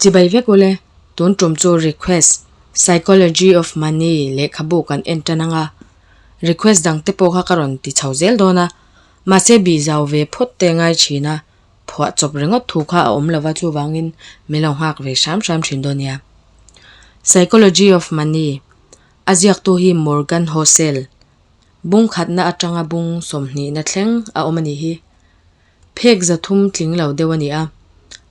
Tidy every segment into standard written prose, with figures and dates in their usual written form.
Chibai vek ule, tun tum chu request Psychology of Money lehkhabu kan en tan anga, request dang te pawh kha ka rawn ti chho zel dawn a, mahse bih zau ve phawt te ngai thin a, phuah chawp ringawt thu kha a awm lova chuvangin min lo nghak ve hram hram thin dawn nia. Psychology of Money a ziaktu hi Morgan Housel, bung khatna atanga bung sawmhnihna thleng a awm a nih hi. Phek 300 tling lo deuh a ni a,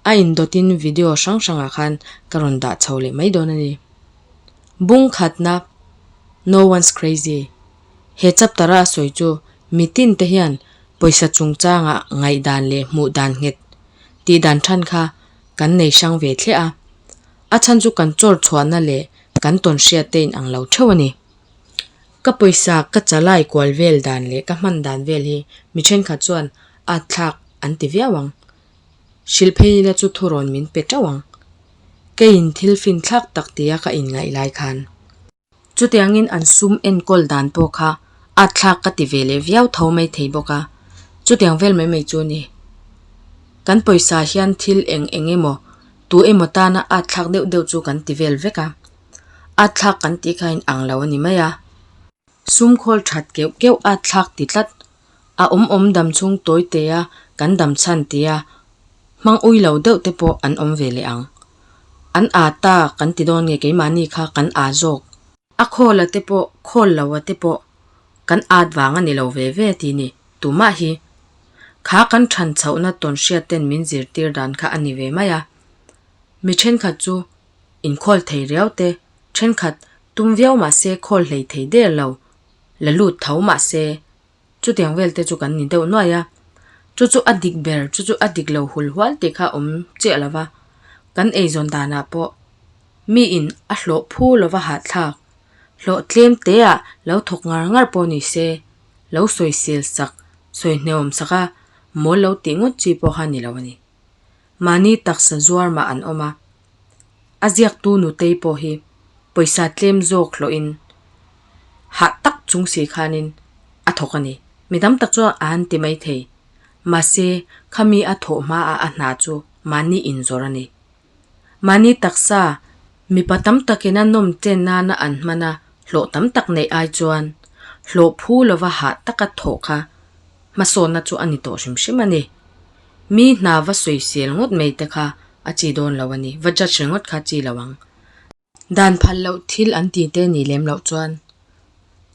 a indawtin video hrang hrangah khan ka rawn dah chho leh mai dawn a ni. Bung khatna, No one's crazy, he chapter-a a sawi chu mitin te hian pawisa chungchanga ngaihdan leh hmuh dan nghet tih dan than kha kan nei hrang ve thliah a, a chhan chu kan chawr chhuahna leh kan tawn hriat te inang lo theuh a ni. Ka pawisa ka chalai kual vel dan leh ka hman dan vel hi mi thenkhat chuan at thlak an ti viau ang. Hrilh phei ila chu thurawn min pe teuh ang. Keiin thil fin thlak tak tia ka inngaih lai khan. Chutiangin an sum enkawl dan pawh kha at thlak ka ti ve leh viau tho mai thei bawk a, chutiang vel mai mai chu a ni. Kan pawisa hian thil eng eng emaw tu emaw tana at thlak deuh deuh chu kan ti vel vek a. At thlak kan tih kha in ang lo a ni mai a. Sum khawl that keuh keuh at thlak ti tlat. A awm awm dam chhung tawi te a kan dam chhan ti a, hmang ui lo deuh te pawh an awm ve leh ang. An aa ta kan ti dawn nge keimahni kha kan aa zawk. A khawl a te pawh khawl lo a te pawh kan at vang a ni lo ve ve ti ni tumah hi. Kha kan than chhohna tawn hriat ten min zirtir dan kha a ni ve mai a. Mi thenkhat chu Inkhawl thei riau te, thenkhat tum viau mah se khawl hlei thei der lo, la lut tho mah se, chutiang vel te chu kan ni deuh nuai a. Chu chu a dik ber, chu chu a dik lo hul hual tih kha awm chiah lo va, kan eizawn danah pawh miin a hlawh phu lova hahthlak, hlawh tlem teah lo thawk ngar ngar pawh ni se, lo sawisel sak, sawi hneawm sak a, mawl lo tih ngawt chi pawh kha ni lo a ni. Mahni taksa zuar mah an awm a, a ziaktu nutei pawh hi pawisa tlem zawk hlawhin hah tak chung si khanin a thawk a ni. Mi tam tak chuan a han ti mai thei, mahse khami a thawh hmaah a hna chu mahni inzawrh a ni. Mahni taksa mipa tam takin a nawm chen nana an hman a hlawh tam tak neih ai chuan hlawh phu lova hah taka thawh kha hmasawnna chu a ni tawh hrim hrim a ni. Mi hna va sawisel ngawt mai te kha a chi dawn lo a ni, va judge ringawt kha chi lo ang. Dan phal loh thil an ti te nih lem loh chuan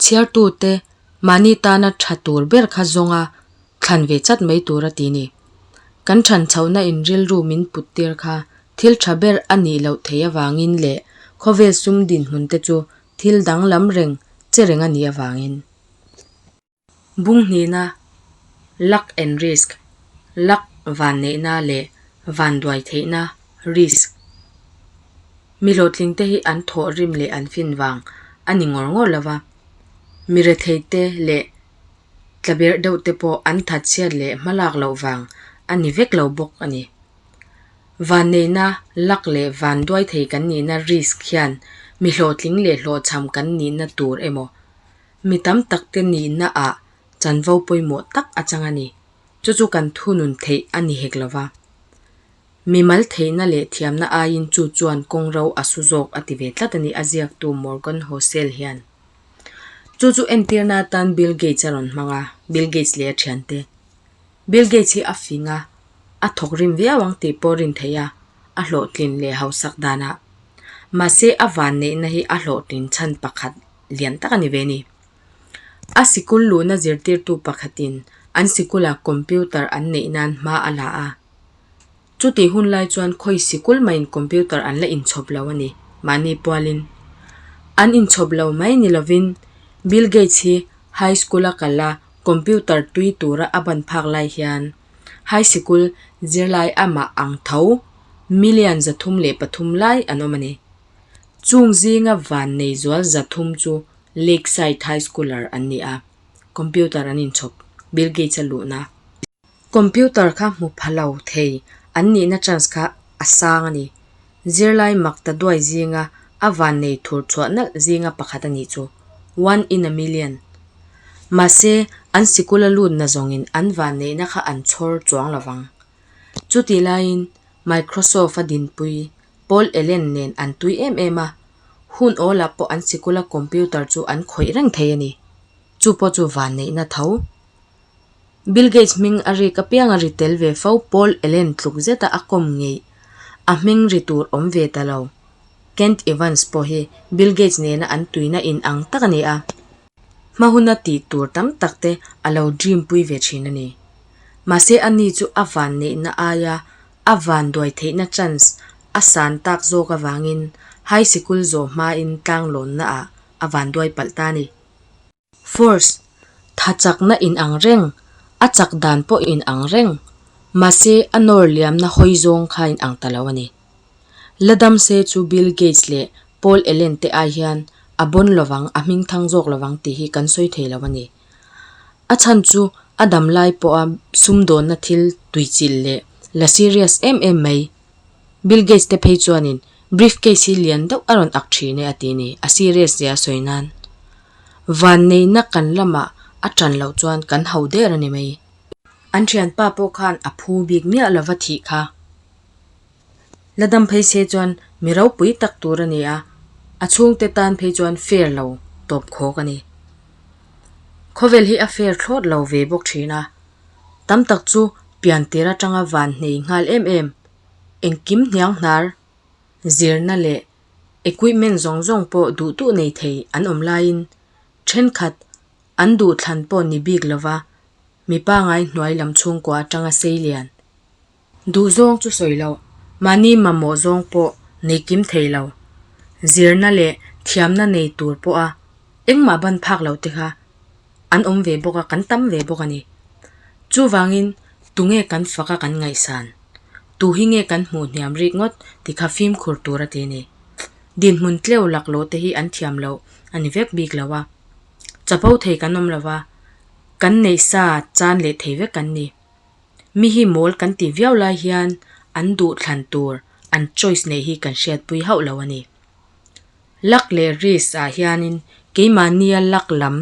chhiartute mahni tana tha tur ber kha zawnga thlan ve chat mai tur a ti ni. Kan than chhohna in rilru min put tir kha thil tha ber a nih loh theih avangin leh khawvel sum dinhmun te chu thil danglam reng che reng a nih avangin. Bung hnihna, Luck and Risk, Luck vanneihna leh vanduai theihna, risk. Mi hlawhtlingte hi an thawh rim leh an fin vang a ni ngawr ngawr lo va, mi retheite leh tlaberh deuhte pawh an thatchhiat leh hmalak loh vang a ni vek lo bawk a ni. Vanneihna, luck leh vanduai thei kan nihna, risk, hian mi hlawhtling leh hlawhchham kan nihna tur emaw Mi tam tak te nihna ah chanvo pawimawh tak a chang a ni. Chu chu kan thunun theih a ni hek lo va. Mimal theihna leh thiamna aiin chu chuan kawng ro a su zawk a ti ve tlat a ni, a ziaktu Morgan Housel hian. Chu chu entirna atan Bill Gates a rawn hmang a, Bill Gates leh a thiante. Bill Gates hi a fing a, a thawk rim viau ang tih pawh rin theih a, a hlawhtlin leh hausak danah. Mahse a vanneihna hi a hlawhtlin chhan pakhat lian tak a ni ve ni. A sikul luhna zirtirtu pakhatin an sikula computer an neih nan hma a la a. Chutih hun lai chuan khawi sikul mahin computer an la inchhawp lo a ni, mahni pualin. An inchhawp lo mai ni lovin Bill Gates hi high school a kal a computer tui tura a ban phak lai hian high sikul zirlai amah ang tho million 303 lai an awm a ni. Chung zinga van nei zual 300 chu Lakeside High Schooler an ni a, computer an inchhawp, Bill Gates a luhna. Computer kha hmu pha lo thei an nihna chance kha a sang a ni. Zirlai mak ta duai zinga a van nei thur chhuah nalh zinga pakhat a nih chu, one in a million. Mahse, an sikul a lutna zawngin an van neihna kha an chhawr chuang lovang. Chutih laiin Microsoft a dinpui. Paul Allen nen an tui em em a, hun awlah pawh an sikula computer chu an khawih reng thei a ni. Chu pawh chu vanneihna tho. Bill Gates hming a rik apiang a ri tel ve fo Paul Allen tluk zeta a kawm ngeih. A hming ri tur awm ve ta lo. Kent Evans pawh hi Bill Gates nena an tuina in ang tak a ni a. Hma huna tih tur tam tak te a lo dream pui ve thin a ni. Mahse a ni chu a vanneihna aia a vanduai theihna chance a san tak zawk avangin high sikul zawh hmain tlanglawnna ah a vanduai palh ta a ni. Force, tha chakna in ang reng, a chak dan pawh in ang reng, mahse a nawr liamna hawi zawng kha in ang ta lo a ni. La dam se chu Bill Gates leh Paul Allen te ai hian a bawn lovang, a hming thang zawk lovang tih hi kan sawi thei lo a ni. A chhan chu a dam lai pawha sumdawnna thil tuichilh leh la serious em em mai. Bill Gates te phei chuanin briefcase hi lian deuh a rawn ak thin e a ti ni, a serious zia a sawi nan. Vanneihna kan lamah a tan loh chuan kan ho der a ni mai. An thianpa pawh khan a phu bik miah lova thih kha. La dam phei se chuan mi ropui tak tur a ni a, a chhungte tan phei chuan fair lo tawp khawk a ni. Khawvel hi a fair thlawt lo ve bawk thin a, tam tak chu pian tir atanga van hnei nghal em em, engkim hniang hnar, zirna leh equipment zawng zawng pawh duh duh nei thei an awm laiin thenkhat an duhthlan pawh ni bik lova mi pangai hnuai lam chhungkua atanga sei lian. Duhzawng chu sawi loh, mahni mamawh zawng pawh nei kim thei lo. Zirna leh thiamna nei tur pawha engmah ban phak lo te kha an awm ve bawk a, kan tam ve bawk a ni. Chuvangin tunge kan fak a kan ngaihsan? Tu hi nge kan hmuh hniam rik ngawt ti kha fimkhur tur a ti a ni. Dinhmun tleu laklawh te hi an thiam loh a ni vek bik lo a. Chapo thei kan awm lo va, kan neih sa chan leh thei vek kan ni. Mi hi mawl kan ti viau lai hian an duh thlan tur an choice neih hi kan hriatpui hauh lo a ni. Luck leh risk ah hianin keimahnia luck lam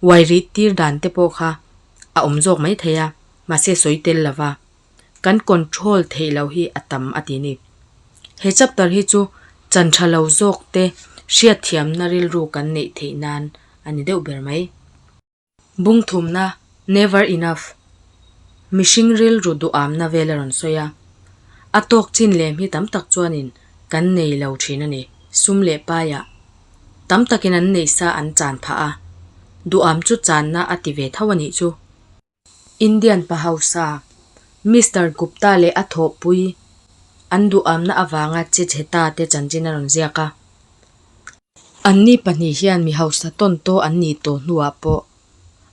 uai rih tir dan te pawh kha a awm zawk mai thei a, mahse sawi tel lova kan control theih loh hi a tam a ti ni. He chapter hi chu chan tha lo zawk te hriatthiamna rilru kan neih theih nan a ni deuh ber mai. Bungthumna, Never enough, Mihring rilru duhamna vel a rawn sawi a. A tawk chin lem hi tam tak chuanin kan nei lo thin a ni, sum leh paiah. Tam takin an neih sa an chan phah a, duham chu channa a ti ve tho a nih chu. Indian pa hausa, Mister Gupta leh a thawhpui an duhamna avanga che chhe ta te chanchin a rawn ziak a. Anni pahnih hian mi hausa tawn tawh an nih tawh hnuah pawh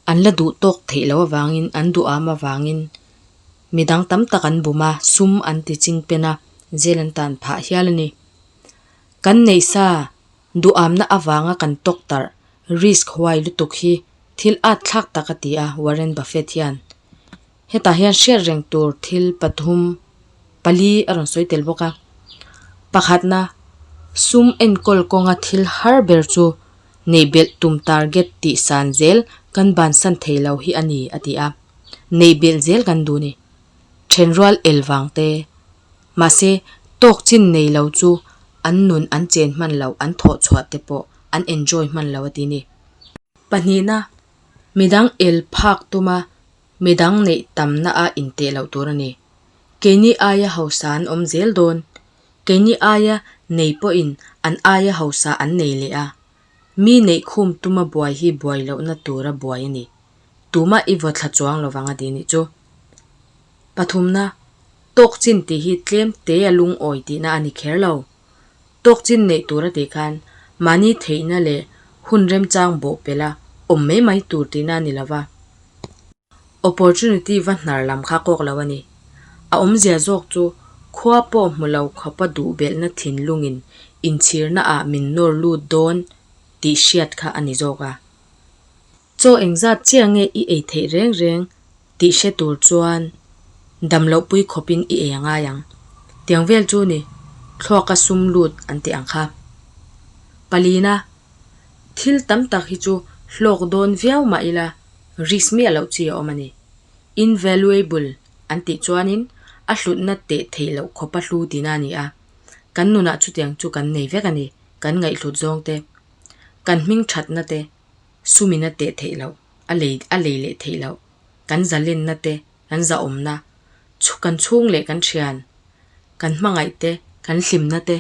an la duh tawk theih loh avangin an duham avangin midang tam tak an bum a, sum an ti ching pen a, zel an tan phah hial a ni. Kan neih sa duhamna avanga kan tawk tarh, risk, huai lutuk hi thil at thlak tak a ti a, Warren Buffett hian. Hetah hian hriat reng tur thil pathum pali a rawn sawi tel bawk a. Pakhatna, sum enkawl kawnga thil har ber chu neih belh tum target tih san zel kan bansan thei lo hi a ni a ti a. Neih belh zel kan duh ni. Thenrual el vang te. Mahse, tawk chin nei lo chu an nun an chen hman lo, an thawh chhuah te pawh an enjoy hman lo a ti ni. Pahnihna, midang el phak tuma Midang neih tamna a inteh loh tur a ni. Keini aia hausa an awm zel dawn. Keini aia nei pawhin an aia hausa an nei leh a. Mi neih khum tuma buai hi buai lohna tura buai a ni. Tumah i vaw thla chuang lovang a ti nih chu. Pathumna, tawk chin tih hi tlem te a lungawi tihna a ni kher lo. Tawk chin neih tur a tih khan mahni theihna leh hun remchang bawh pelh a awm mai mai tur tihna a ni lova. Opportunity va hnar lam kha kawk lo a ni. A awmzia zawk chu khua pawh hmu lo khawpa duh belhna thinlungin inchhirna ah min nawr lut dawn tih hriat kha a ni zawk a. Chaw engzat chiah nge i ei theih reng reng tih hre tur chuan dam loh pui khawpin i ei a ngai ang. Tiang vel chu ni, thluaka sum lut an tih ang kha. Palina, thil tam tak hi chu hlawk dawn viau mah ila risk miah loh chi a awm a ni. Invaluable an tih chuanin a hlutna teh theih loh khawpa hlu tihna a ni a. Kan nunah chutiang chu kan nei vek a ni, kan ngaihhlut zawng te, kan hming thatna te, sumin a teh theih loh, a lei a lei leh theih loh, kan zalenna te, kan zahawmna, kan chhung leh kan thian, kan hmangaih te, kan hlimna te,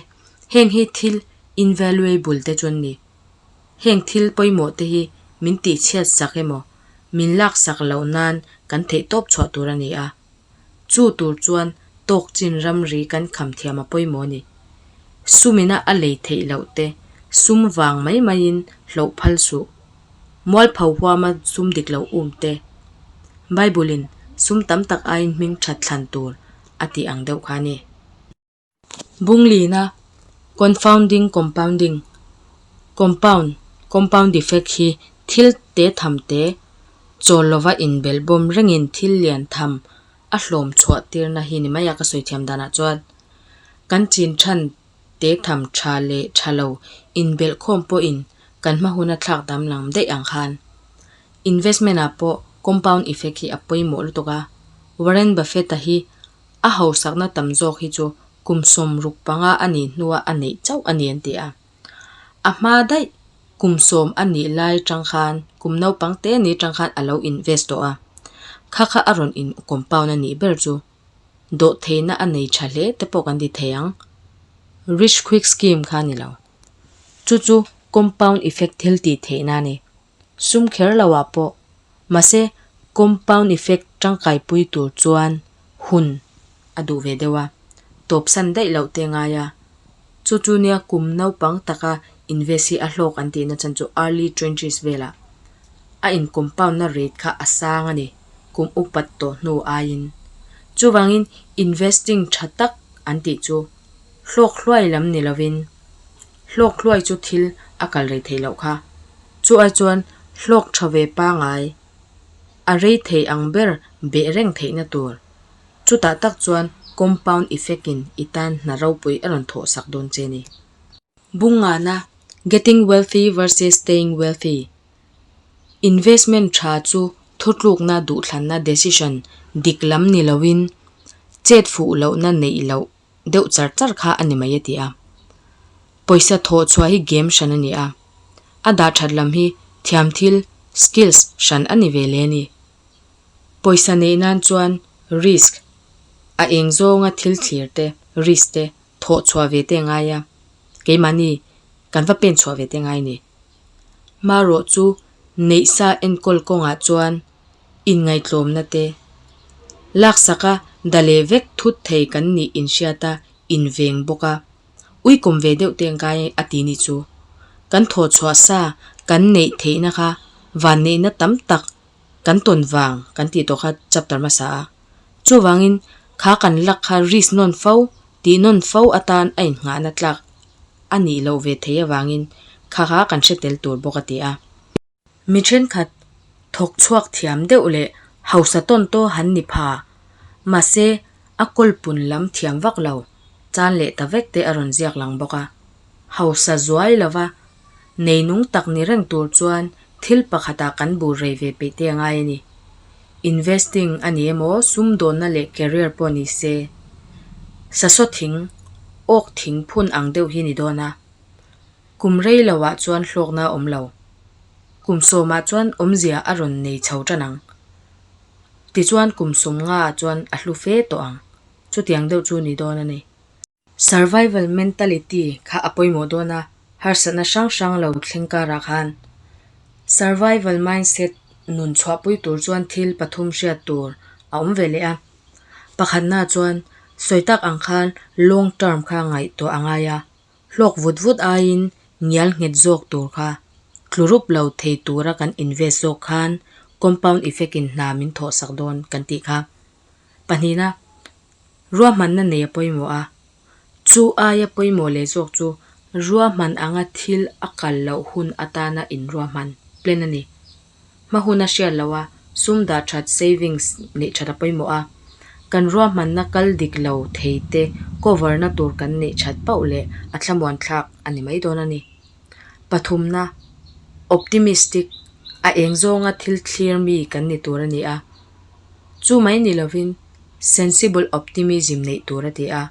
heng hi thil invaluable te chu an ni. Heng thil pawimawh te hi min tihchhiat sak emaw, min laksak loh nan kan theih tawp chhuah tur a ni a. Chu tur chuan tawk chin ramri kan kham thiam a pawimawh a ni. Sumina a lei theih loh te, sum vang mai maiin hloh phal suh. Mualpho huama sum dik lo um te, Bible-in sum tam tak aiin hming that thlan tur a tih ang deuh kha a ni. Bunglina, Confounding Compounding, Compound, Compound effect hi thil te tham te chawl lova inbelh bawm rengin thil lian tham a hlawm chhuah tirna hi ni mai a ka sawi thiam danah chuan kan chin than te tham tha leh tha lo inbelh khawm pawhin kan hma huna thlak damlam daih ang khan investment ah pawh compound effect hi a pawimawh lutuk a, Warren Buffett-a hi A hausakna tam zawk hi chu kum 65 a nih hnua a neih chauh a ni an ti a. A hma daih kum sawm a nih lai tang khan kum naupang te ni tang khan a lo invest tawh a. Kha kha a rawn in compound a nih ber chu dawhtheihna a nei tha hle te pawh kan ti thei ang. Rich quick scheme kha a ni lo. Chu chu compound effect thil tih theihna a ni. Sum kher lo ah pawh Mahse, compound effect tangkaipui tur chuan hun a duh ve deuh a, tawpsan daih loh te ngai a. Chu chu nia kum naupang taka invest hi a hlawk an tihna chhan chu early twenties velah a in compound na rate kha a sang a ni, kum upat tawh hnu aiin. Chuvangin investing tha tak an tih chu hlawk hluai lam ni lovin Hlawk hluai chu thil a kal rei theih loh kha. Chu ai chuan hlawk tha ve pangai a rei thei ang ber beh reng theihna tur. Chutah tak chuan compound effect in i tan hna ropui a rawn thawh sak dawn che ni. Bungngana, Getting wealthy versus staying wealthy, Investment tha chu thutlukna duhthlanna decision dik lam ni loin chet fuh lohna neih loh deuh char char kha a ni mai a ti a. Pawisa thawh chhuah hi game hran a ni a, a dah that lam hi thiam thil, skills, hran a ni ve le a ni. Pawisa neih nan chuan risk, a eng zawnga thil thlir te, risk te, thawh chhuah ve te a ngai a, keimahni kan va pen chhuah ve te a ngai a ni. Marawh chu neihsa enkawl kawngah chuan inngaihtlawmna te, laksaka da leh vek thut thei kan nih inhriat a inveng bawk a, uikawm ve deuh te ngai a ti ni chu. Kan thawhchhuah sa kan neih theihna kha vanneihna tam tak kan tawn vang kan tih tawh kha chapter hmasa a. Chuvangin kha kan lak kha risk nawn fo, tih nawn fo atan a innghahna tlak a nih loh ve theih avangin kha kha kan hre tel tur bawk a ti a. Mi thenkhat thawk chhuak thiam deuh leh hausa tawn taw han ni pha. Mahse, a kawlpun lam thiam vak lo, chan leh ta vek te a rawn ziak lang bawk a. Hausa zuai lova neinung tak ni reng tur chuan thil pakhatah kan bur rei ve peih te a ngai a ni. Investing a ni emaw, sumdawnna leh career pawh ni se, sasaw thing, awk thing phun ang deuh hi ni dawn a. Kum rei loah chuan hlawkna a awm lo. Kum sawmah chuan awmzia a rawn nei chho tan ang. Tichuan kum sawm ngaah chuan a hlu fe tawh ang. Chutiang deuh chu ni dawn a ni. Survival mentality kha a pawimawh dawn a, harsatna hrang hrang lo thleng karah khan. Survival mindset nun chhuahpui tur chuan thil pathum hriat tur a awm ve leh a. Pakhatna chuan sawi tak ang khan long term kha ngaihtuah a ngai a. Hlawk vut vut aiin ngial nghet zawk tur kha tlu rup lo thei tura kan invest zawk khan compound effect in hna min thawh sak dawn kan tih kha. Pahnihna, ruahmanna nei a pawimawh a. Chu aia pawimawh leh zawk chu ruahman anga thil a kal loh hun atana inruahman, plan, a ni. Hma hun a hriat loh a, sum dah that, savings, neih that a pawimawh a. Kan ruahmanna kal dik lo thei te cover na tur kan neih that pauh leh a thlamuan thlak a ni mai dawn a ni. Pathumna, optimistic, a eng zawnga thil thlir mi kan ni tur a ni a. Chu mai ni lovin sensible optimism neih tur a ti a.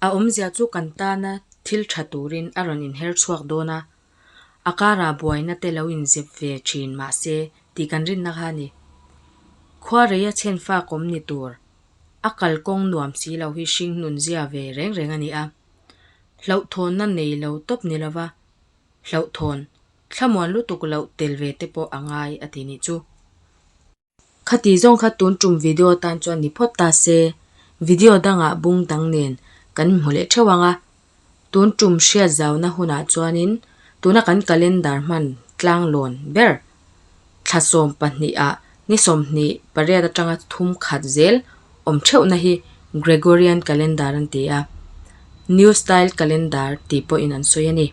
A awmzia chu kan tana thil tha turin a rawn inher chhuak dawn a, a karah buaina te lo inzep ve thin mahse tih kan rinna kha a ni. Khuareia chhenfak awm ni tur a kalkawng nuam si lo hi hring nun zia ve reng reng a ni a, hlauhthawnna nei lo tawp ni lova hlauhthawn thlamuan lutuk loh tel ve te pawh a ngai a ti nih chu. Khati zawng kha tun tum video atan chuan ni phawt ta se, video dangah bung dang nen kan hmu leh theuh ang a. Tun tum hriat zauna hunah chuanin tuna kan calendar hman tlanglawn ber thla 12 ah ni 28 atanga thum khat zel awm theuhna hi Gregorian calendar an ti a, New Style calendar tih pawhin an sawi a ni.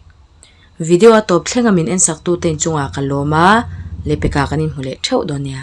Video a tawp thlenga min ensaktute inchungah ka lawm a, lehpekah kan inhmu leh theuh dawn nia.